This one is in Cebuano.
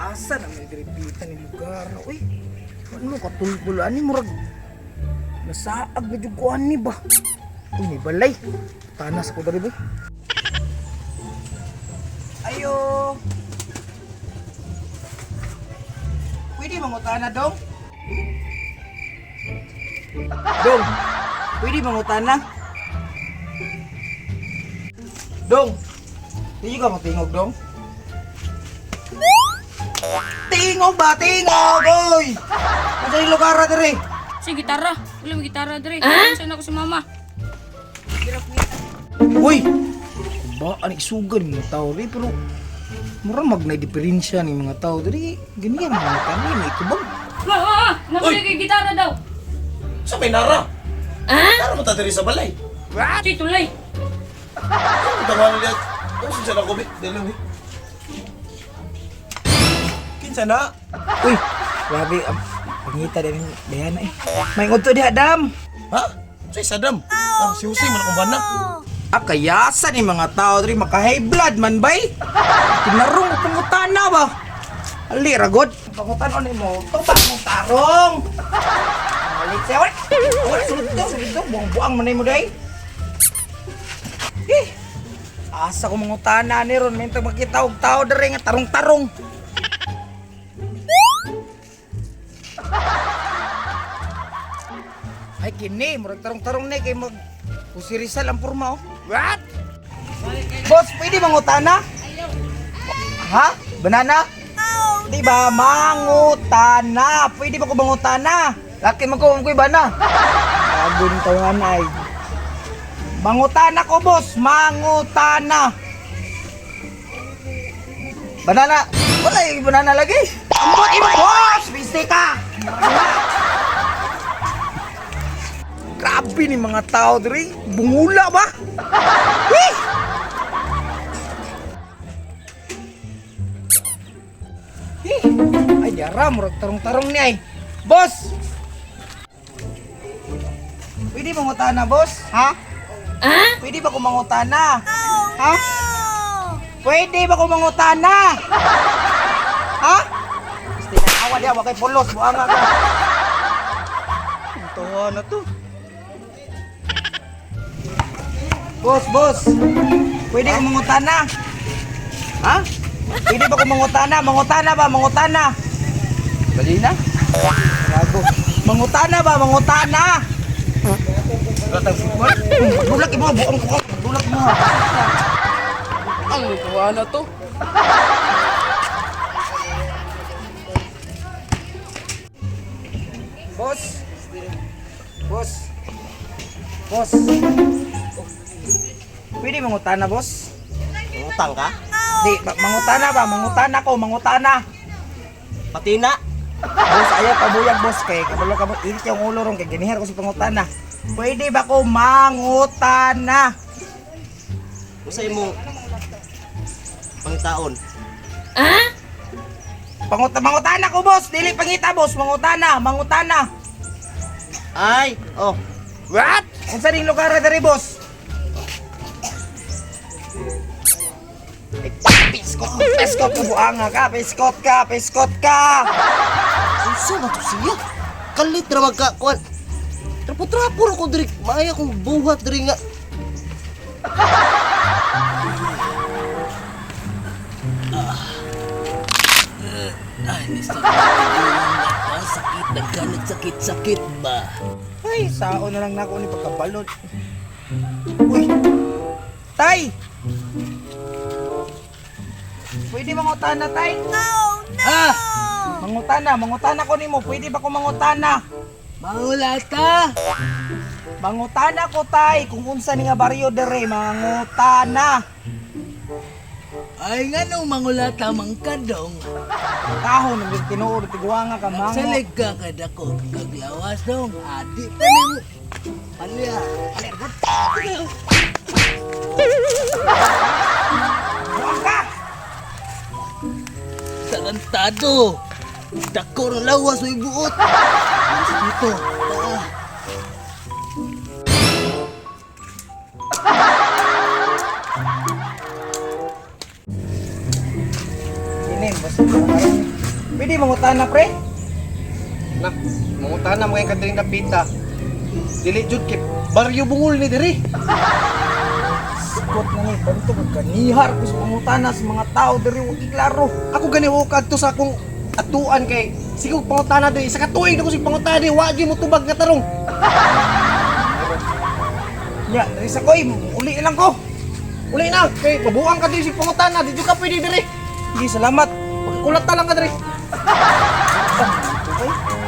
Asa na may diripitan ni lugar na, uy. Ano katulbul ani murag nasaag na jud ko ani ba. Uy, may balay. Tanas ko diri ba. Ayo. Pwede mangutana dong? Dong, pwede mangutana? Dong, hindi ka matingog, dong? Tingog ba? Tingog! Oy! Ano yung lugar na diri? Si gitara. Wala may gitara dre. Ah? Saan ako si mama? Uy! Ba, ang isugan ni mga tao rin, pero mura mag na diferensya ni mga tao diri. Ganyan mga kami, may tubag. Ma, ma, ma! Nabili kay gitara daw. Sa may nara. Nara mo ta diri sa balay. Si tulay. Ano tawa nila? Ano sa na ko be? Dili be. Kinsa na? Uy! Grabe, ang pangita din Diana eh. May ngodto diha, Dam! Ha? Sa Sadam. Ah, si Jose man akong bana. Ah, kayasa ni mga tao diri maka-high blood man bay. Tinarong ko pangutana ba? Ali ragod. Pangutan ni mo, tubak mong tarong. Balik siya, wala. Wala sulod to, sulod to. Buang-buang man mo day. Eh, asa ko mangutana ni ron, minta makita og tao diri nga tarong-tarong. Ay kini, murag tarong-tarong ni kay mag Jose Rizal ang porma oh. What? Boss, pwede mangutana? Ha? Banana? Di ba? Mangutana. Pwede ba ko mangutana? Laki man ko ko'y bana. Bago ng tawanan ay. Mangutana ko, boss. Mangutana. Banana. Wala yung banana lagi. Ambot imo, boss! Biste ka! Grabe ni mga tao diri. Bungula ba? Eh! Eh! Ay, diara, murag tarong-tarong ni ay. Boss! Pwede mangutana, boss? Ha? Pwede ba ko mangutana? Ha? Pwede ba ko mangutana? Ha? Basta na awa diya, wa kay pulos, buanga ka. Ang tawa na to. Boss, boss. Pwede ko mangutana? Ha? Pwede ba ko mangutana? Mangutana ba? Mangutana. Dali na. Gago. Mangutana ba? Mangutana. Magdulak imo, buong ko. Magdulak mo. Ang tawa na to. Boss. Boss. Boss. Pwede mangutana, boss? Utang ka? Di, mangutana ba? Mangutana ko, mangutana. Patina. Boss, ayaw pabuyag, boss. Kay kabalo ka mo, init yung ulo ron. Kay ginihar ko sa pangutana. Pwede ba ko mangutana? Usa imo pangitaon. Mangutana ko, boss. Dili pangita, boss. Mangutana, mangutana. Ay, oh. What? Unsa ning lugar na diri, boss? Ay, piskot, piskot ka, buanga ka, piskot ka, piskot ka. Unsa ba to siya? Kalit ra magka kuan. Trapo-trapo ra ko diri. Maaya kong buhat diri nga. Ay, Mr. Ang sakit, nagkanag sakit-sakit ba? Ay, sao na lang nako ni pagkabalot. Uy! Tay! Pwede mangutana, tay? Ah! Mangutana, mangutana ko nimo. Pwede ba ko mangutana? Mangulata! Mangutana ko, tay, kung unsa ni nga baryo dere, mangutana. Ay, nga nung mangulata mang kadong, Kahon ng tinuod tiguanga ka mango. salig ka kadako, kaglawas dong, adi pa nimo. Palya. Buang ka! Tarantado! Dako ng lawas, may buot! Ito, ah. Kini, basta karon. Pwede mangutana, pre? Na, mangutana mo kayong kadiring dapita. Dili jud kay baryo bungol ni diri. Sikot na ni, banto kag kanihar ko sa pangutana sa mga tao diri wa klaro. Ako gani wa kadto sa akong atuan kay sige og pangutana diri sa katuig na ko sig pangutana diri wa gyud mo tubag nga tarong. Nya, diri sa koy, uli lang ko. Uli na kay mabuang ka diri sig pangutana di jud ka pwede diri. Sige, salamat. Pagkulat ta lang ka diri. Okay.